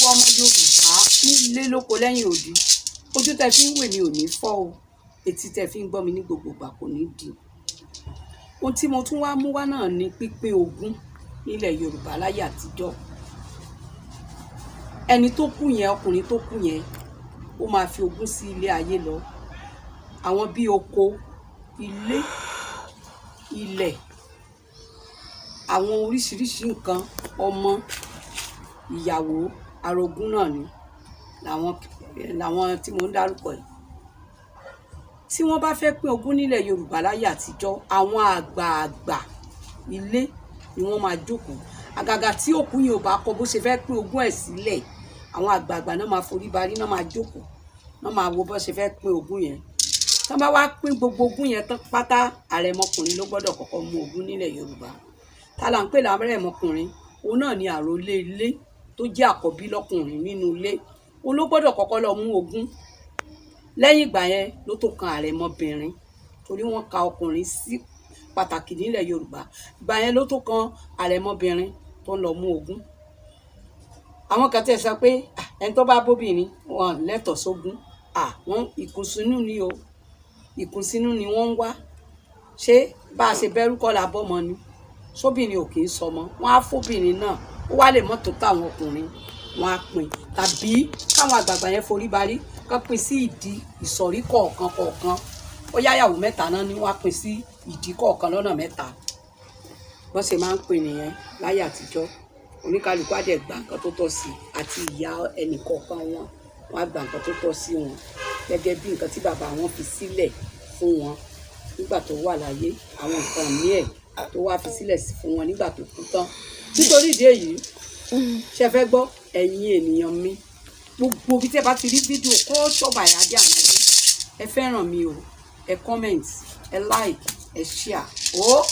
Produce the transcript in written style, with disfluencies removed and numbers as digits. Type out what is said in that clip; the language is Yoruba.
Gbogbo ọmọ Yorùbá nílé, lóko, lẹ́yìn odi, ojú tẹ fi ń wè mí ò ní fọ́ o, etí tẹ fi ń gbọ́ mi ní gbogbo ìgbà kò ní di. Ohun tí mo tún wá mú wá náà ni pípín ogún nílẹ̀ Yorùbá láyé àtijọ́. Ẹni tó kú yẹn, ọkùnrin tó kú yẹn, ó máa fi ogún sí ilé ayé lọ, àwọn bíi oko, ilé, ilẹ̀, àwọn oríṣiríṣi nǹkan, ọmọ, ìyàwó, arogún náà ni làwọn tí mo ń dárúkọ yìí. Tí wọ́n bá fẹ́ pín ogún nílẹ̀ Yorùbá láyé àtijọ́, àwọn àgbààgbà ilé ni wọ́n máa jókòó. Àgàgà tí òkú yẹn ò bá kọ bó ṣe fẹ́ pín ogún ẹ̀ sílẹ̀, àwọn àgbààgbà náà máa forí barí, náà máa jókòó, náà máa wo bó ṣe fẹ́ pín ogún yẹn. Tán bá wá pín gbogbo ogún yẹn tán pátá, àrẹ̀mọkùnrin ló gbọ́dọ̀ kọ́kọ́ mú ogún nílẹ̀ Yorùbá. Ta là ń pè lárẹ̀mọkùnrin? Òun náà ni àrólé ilé tó jẹ́ àkọ́bí lọ́kùnrin nínú ilé. Òun ló gbọ́dọ̀ kọ́kọ́ lọ mú ogún. Lẹ́yìn ìgbà yẹn ló tó kan àrẹ̀mọbìnrin, torí wọ́n ka ọkùnrin sí pàtàkì nílẹ̀ Yorùbá. Ìgbà yẹn ló tó kan àrẹ̀mọbìnrin tó ń lọ mú ogún. Àwọn kan tẹ̀ sọ pé ẹni tó bá bóbìnrin wọn lẹ́tọ̀ọ́ sógún. Wọ́n ìkùnsínú ni o, ìkùnsínú ni wọ́n ń wá. Ṣé bá a ṣe bẹ́rú kọ́ la bọ́mọ ni? Sóbìnrin ò kì í sọmọ? Wọ́n á fóbìnrin náà, ó wá lè mọ́tò táwọn ọkùnrin wọn á pín, tàbí káwọn àgbààgbà yẹn forí barí kán pín sí ìdí ìsọ̀rí kọ̀ọ̀kan kọ̀ọ̀kan. Ó yáyàwó mẹ́ta náà ni, wọ́n á pín sí ìdí kọ̀ọ̀kan lọ́nà mẹ́ta. Bọ́n ṣe máa ń pín nìyẹn láyé àtijọ́. Oníkálukú á dẹ̀ gba nǹkan tó tọ́ sí, àti ìyá ẹnì kọ̀ọ̀kan wọn, wọ́n á gba nǹkan tó tọ́ sí wọn gẹ́gẹ́ bí nǹkan tí bàbá wọn fi sílẹ̀ fún wọn nígbà tó wà láyé, àwọn nǹkan míì ẹ̀ tó wá fi sílẹ̀ fún wọn nígbà tó kú tán. Nítorí ìdí èyí, ṣe fẹ́ gbọ́, ẹ̀yin ènìyàn mi, gbogbo bí tẹ́ bá ti rí fídíò Culture by Adé Àmàlé, ẹ fẹ́ràn mi o, ẹ comment, ẹ like, ẹ share ó.